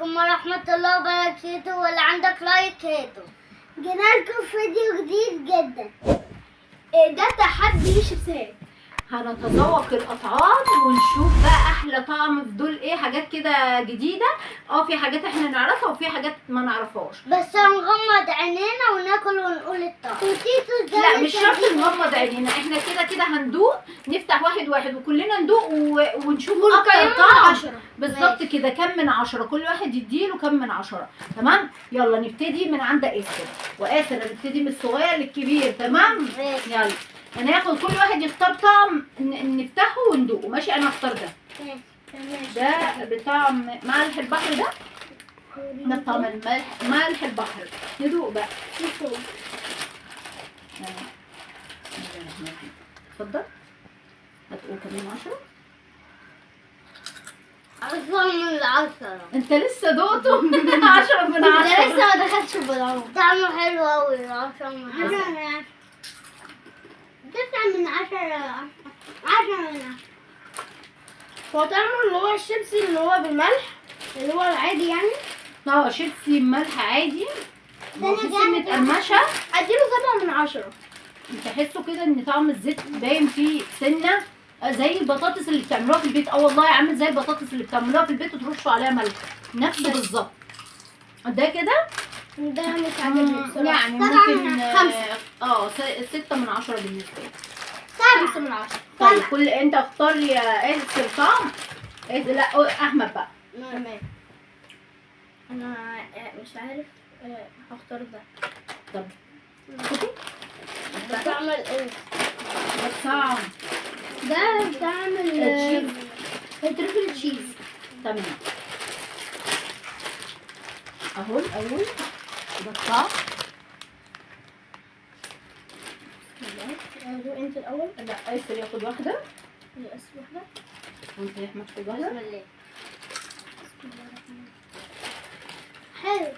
عليكم ورحمة الله وبركاته. واللي عندك like هاتوا. جينا لكم فيديو جديد جدا. ده تحدي شيبسات. هنتذوق الاطعام ونشوف بقى احلى طعم في دول ايه، حاجات كده جديدة. في حاجات احنا نعرفها وفي حاجات ما نعرفهاش، بس هنغمض عينينا وناكل ونقول الطعم. لا مش شرط نغمض عينينا، احنا كده كده هندوق، نفتح واحد واحد وكلنا ندوق ونشوف اكتر طعم بالظبط كده كم من 10، كل واحد يديله كم من 10. تمام، يلا نبتدي من عند آسر، وآسر هنبتدي من الصغير للكبير. تمام، يلا هناخد كل واحد يختار طعم نفتحه وندوقه. ماشي، انا هختار ده. ده بطعم ملح البحر، ده بطعم الملح، ملح البحر. ندوق بقى. اتفضل، هتقول كمان 10. 10 من 10. انت لسه دوقته؟ 10 من 10. انت لسه ما دخلتش بالعمر. طعمه حلو قوي. 10 من 10. 9 من 10. 10 من 10. هو طعمه اللي هو الشيبسي اللي هو بالملح اللي هو العادي يعني. شيبسي ملح عادي، وفي سنة قرمشة. اديله 7 من 10. تحسوا كده ان طعم الزيت باين فيه سنة زي البطاطس اللي بتعملوها في البيت. والله عامل زي البطاطس اللي بتعملوها في البيت وترشوا عليها ملح، نفسه بالظبط. ده كده ده مش عاجبني بصراحة، يعني ممكن 6 من 10 بالنسبة لي. 5 من 10. طيب كل انت اختار يا آسر طعم. لا احمد بقى. تمام، انا مش عارف هختار ده. طب ده طعم الايه؟ ده طعم، ده طعم ال cheese، ال triple cheese. تمام، اهو الاول ده الطعم. دوق انت الاول. لا آسر ياخد واحدة. آسر واحدة، وانت يا احمد خد واحدة. بسم الله. بسم الله الرحمن الرحيم. حلو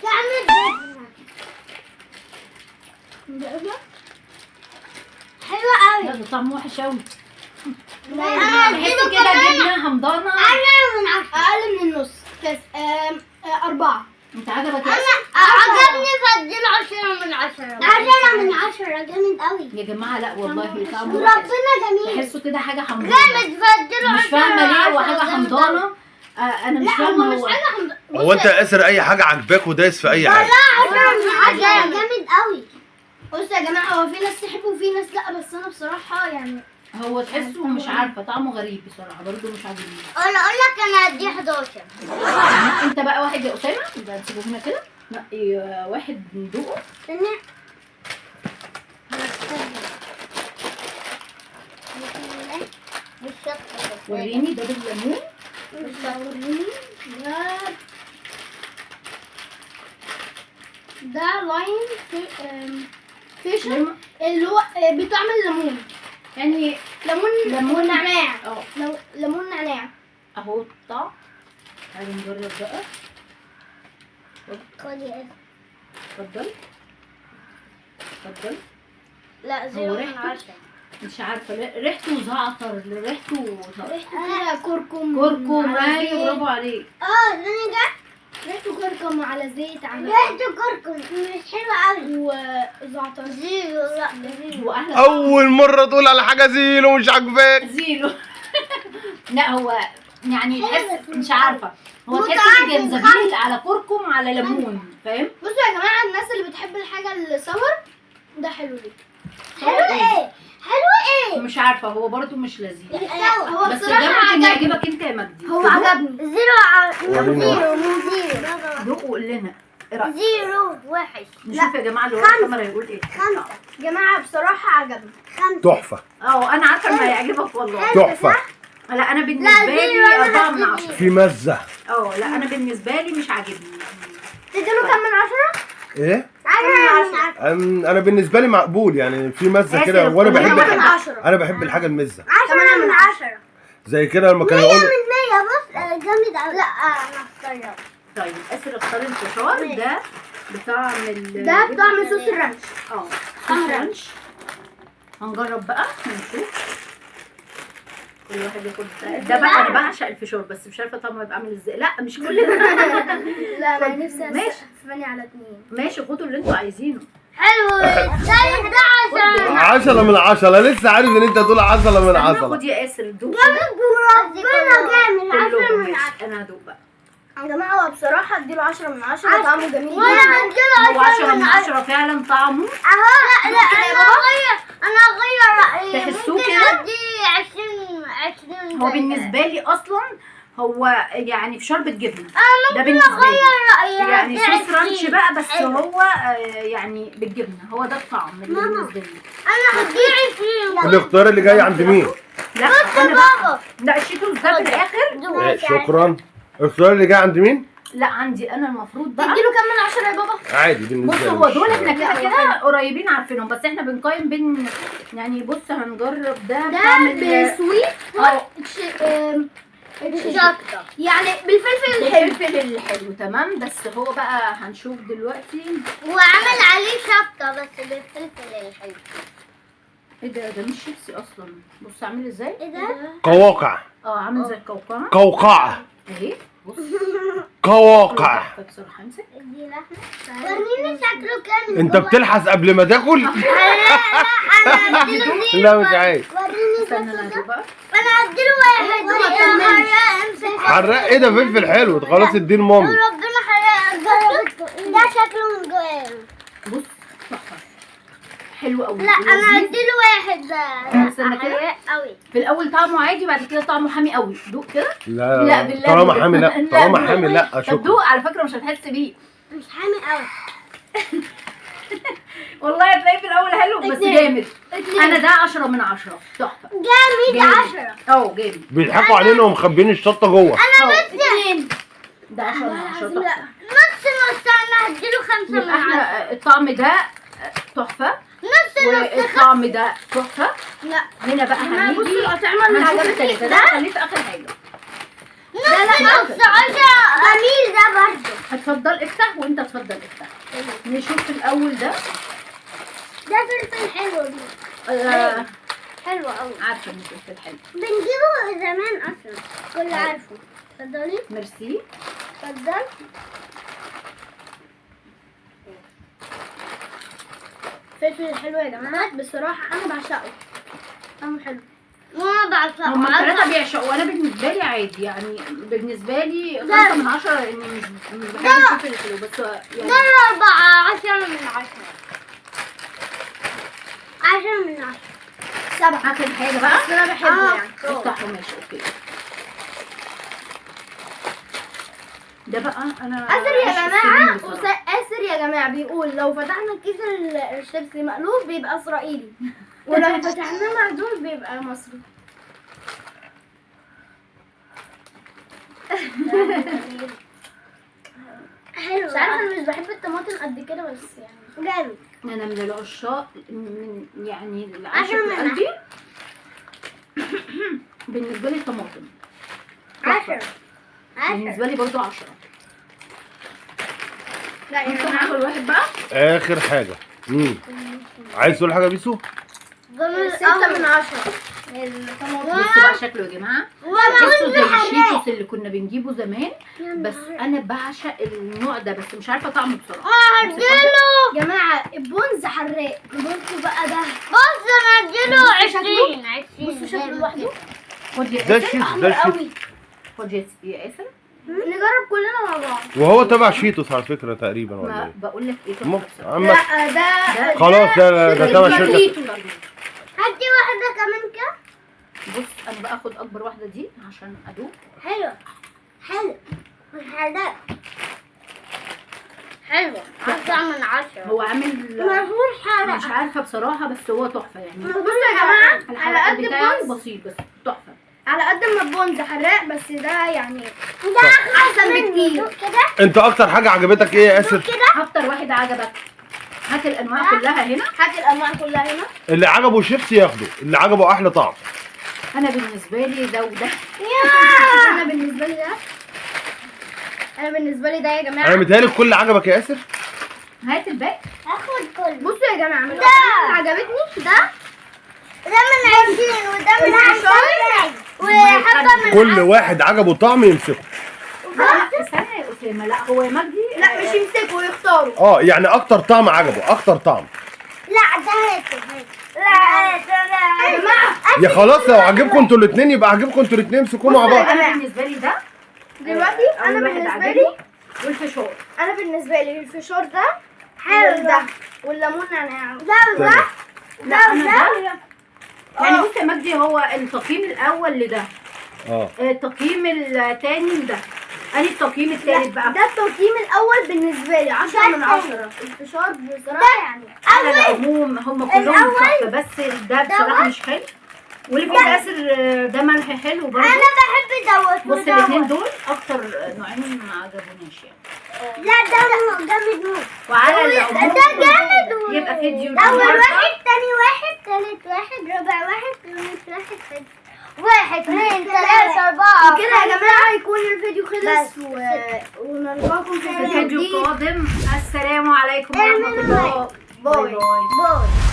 طعم الجبنة حلو قوي. لا ده طعمه وحش قوي. انا بحس كده جبنه حمضانة. 10 من 10. اقل من النص. بس 4. انت عجبك؟ انا عجبني، فاديله 10 من 10. 10 من 10 جامد قوي يا جماعة. لا والله طعمه وحش، وربنا جميل. تحسوا كده حاجة حمضانة. جامد، فاديله 10. مش فاهمه ليه هو حاجة حمضانة. انا مش فاهمه. هو مش حاجة حمضانة. هو انت يا آسر اي حاجة عجباك ودايس في اي حاجة؟ 10 من 10 جامد قوي. بصوا يا جماعة، هو في ناس تحبه وفي ناس لا، بس انا بصراحة يعني هو تحسه مش عارفه طعمه غريب بصراحة، برضه مش عاجبني. انا اقول لك انا هديه 11. انت بقى واحد يا اسامة، ده نسيبه هنا كده، نقي واحد ندوقه. استنى، وريني ده بالليمون. وريني ده lime فيشن اللي هو بطعم الليمون، يعني ليمون نعناع. ليمون نعناع اهو الطعم. تعالوا نجرب بقى. خدي اتفضل اتفضل. لا 0 من 10. مش عارفه ريحته زعتر، ريحته كده كركم. كركم، ايوه برافو عليك. ده ده ريحته كركم على زيت، على ريحته كركم مش حلوة قوي، وزعتر. zero. لا zero. هو احلى. اول مرة تقول على حاجة zero مش عاجباك. zero. لا هو يعني تحس مش عارفه، هو تحس جنزبيل على كركم على ليمون، فاهم؟ بصوا يا جماعة، الناس اللي بتحب الحاجة ال sour ده حلو ليه. حلو ايه؟ حلو ايه؟ مش عارفه، هو برده مش لذيذ. هو بس بصراحة ده ممكن عجبني. يعجبك انت يا مجدي. هو عجبني. zero zero من zero. دوق وقول لنا ايه رايك. zero وحش. نشوف يا جماعة اللي ورا الكاميرا يقول ايه. 5 جماعة بصراحة عجبني. 5. تحفة. انا عارفه انه هيعجبك والله. تحفة. لا انا بالنسبة لي 4 من 10. في مزه. لا انا بالنسبة لي مش عاجبني. تديله كام من 10؟ ايه؟ 10 من 10. انا بالنسبة لي مقبول يعني، في مزه كده، وانا بحب الحاجة. انا بحب الحاجة المزة. 10 من 10. زي كده لما كانوا يقولوا 100 من 100. بص جامد قوي. لا انا اختار. طيب آسر اختار الفشار ده بطعم ده بطعم صوص ال ranch. صوص ال ranch. هنجرب بقى ونشوف. كل واحد ياخد ده بقى. انا بعشق الفشار بس مش عارفه طعمه هيبقى عامل ازاي. لا مش كل ده. لا انا نفسي ماشي. 8 على 2. ماشي خدوا اللي انتوا عايزينه. حلو ده 10 10 من 10. لسه عارف ان انت تقول 10 من 10. خد يا ياسر دوق. ربنا جامد 10 من 10. انا هدوق بقى يا جماعة. هو بصراحة اديله 10 من 10، طعمه جميل وانا جدا. بديله 10 من 10 فعلا طعمه. اهو. لا انا اغير رايي. تحسوه كده؟ ادي 20 هو بالنسبة لي اصلا هو يعني فشار بالجبنه. انا ده بالنسبة لي اغير رايي. يعني صوص ranch بقى، بس هو يعني بالجبنه. هو ده الطعم اللي بالنسبة لي. انا هديه 20. الاختيار اللي جاي عند مين؟ لا انا بقى لا الشيتوس ده في الاخر. شكرا. الاختيار اللي جاي عند مين؟ لا عندي انا المفروض بقى. تديله كام من 10 يا بابا؟ عادي بالنسبة بص لي. هو دول احنا كده كده قريبين عارفينهم، بس احنا بنقيم بين يعني. بص هنجرب ده ده ب sweet شطه يعني بالفلفل الحلو. بالفلفل الحلو. تمام. بس هو بقى هنشوف دلوقتي. وعمل عليه شطه بس بالفلفل الحلو. ايه ده؟ ده مش شيبسي اصلا. بص عامل ازاي. ايه ده؟ قواقع. عامل زي القوقعة. قوقعه. اهي بص قواقع. بصراحة امسك. دي لحمه. وريني شكله كام. انت بتلحس قبل ما تاكل؟ لا انا هديله zero. لا مش عايز. وريني استنى انا شكله. هدوق بقى. انا هديله 1. حراق. ايه ده؟ فلفل حلو. خلاص اديه لمامي. ربنا حراق. جربته. ده شكله من جواه. بص تحفة حلو قوي. لا انا هديله 1. ده استنى كده. حراق قوي. في الاول طعمه عادي، بعد كده طعمه حامي قوي. دوق كده. لا لا بالله. طالما حامي لا. طالما حامي لا. طب شكرا. دوق على فكرة مش هتحس بيه. مش حامي قوي والله. هتلاقيه في الاول حلو بس جامد. انا ده 10 من 10 تحفة. جامد 10. جامد. بيضحكوا علينا ومخبيين الشطه جوه. انا بس ده 10 من 10 تحفة. نص نص. انا هديله 5 من 10. احنا الطعم ده تحفة. نص نص. والطعم ده تحفة. لا هنا بقى هنيجي بصوا الاطعمة اللي عجبتني. ده خليه في اخر حاجة. نص نص 10. جميل ده برضه. اتفضل افتح وانت اتفضل افتح. نشوف الاول ده. ده فلفل حلو. حلو قوي. عارفه ان فلفل حلو. بنجيبه زمان اصلا كل عارفه. اتفضلي. ميرسي. اتفضل. فلفل الحلو يا جماعة بصراحة انا بعشقه. طعمه حلو. وانا بعشقه. هما الثلاثة بيعشقوا. انا بالنسبة لي عادي يعني. بالنسبة لي 5 من 10 لاني مش بحب الفلفل الحلو بس يعني. ده 4 10 من 10. 10 من 10. 7. اخر حاجة بقى. بس انا بحبه يعني. افتحه ماشي okay. ده بقى انا اسر يا جماعة. اسر يا جماعة بيقول لو فتحنا كيس الشيبسي مقلوب بيبقى اسرائيلي، ولو فتحناه معدول بيبقى مصري. حلو. مش عارفه انا مش بحب الطماطم قد كده بس يعني جامد. انا من العشاق من يعني 10 من قلبي. بالنسبة لي الطماطم 10. بالنسبة لي برضو 10. لا يا انت جماعة اخر واحد بقى. اخر حاجة. عايز تقول حاجة يا بيسو؟ 6 من 10 الطماطم. بصوا بقى شكله يا جماعة. بصوا زي الشيتوس اللي كنا بنجيبه زمان، بس انا بعشق النوع ده بس مش عارفه طعمه بصراحة. هديله يا جماعة البونز حراق. بصوا بقى ده. بص انا هديله 20. 20. بصوا شكله لوحده. خد يا ده ياسر. الشيتوس. ده الشيتوس. قوي. خد يا ياسر. نجرب كلنا مع بعض. وهو تبع شيتوس على فكرة تقريبا ولا ما ايه؟ بقول لك ايه عم لا ده خلاص ده تبع شركة. هدي واحدة كمان كده. بص انا بقى اخد اكبر واحدة دي عشان ادوق. حلو حلو حلو حلو. 10 من 10. هو عامل مفهوش حرق. مش عارفه بصراحة بس هو تحفة يعني. بصوا يا جماعة على قد البونز بسيط بس تحفة. على قد ما البونز حراق بس ده يعني ده احسن بكتير. كده انت اكتر حاجة عجبتك ايه يا ياسر؟ كده. اكتر واحد عجبك؟ هات الانواع كلها هنا. هات الانواع كلها هنا. اللي عجبه شيبسي ياخده، اللي عجبه احلى طعم. انا بالنسبة لي ده وده. انا بالنسبة لي ده. انا بالنسبة لي ده يا جماعة. انا متهيألي الكل عجبك يا ياسر. هات الباقي. هاخد كله. بصوا يا جماعة من اللي عجبتني ده ده من 20 وده من 20. وحبه من كل واحد عجبه طعم يمسكه. لا استنى يا اسامة، لا هو يا مجدي لا مش يمسكوا، يختاروا. يعني اكتر طعم عجبه، اكتر طعم. لا ده هاته. لا هاته. يا جماعة يا خلاص لو عجبكم انتوا الاثنين يبقى عجبكم انتوا الاثنين، امسكوه مع بعض. انا بالنسبة لي ده دلوقتي أول انا واحد بالنسبة عجبني لي والفشار. انا بالنسبة لي الفشار ده حلو ده والليمون نعناع ده وده. لا انا ده يعني آه. بص يا مجدي، هو التقييم الاول لده، التقييم الثاني لده، انهي التقييم الثالث بقى؟ ده التقييم الاول بالنسبة لي 10 من 10 الفشار بصراحة يعني. على العموم هم كلهم الأول تحفة، بس ده بصراحة مش حلو، واللي في الآخر ده ملح حلو برضه. انا بحب دوت بص ودوت. الاثنين دول اكتر نوعين ما عجبونيش يعني. لا ده جامد موت. وعلى العموم ده جامد. يبقى فيديو اول النهارده. واحد، تاني واحد، تالت واحد، رابع واحد، خامس واحد، سادس واحد، اثنين، ثلاثة، أربعة. وكده يا جماعة يكون الفيديو خلص ونلقاكم في في فيديو الفيديو جديد. القادم. السلام عليكم ورحمة الله. bye. bye. bye.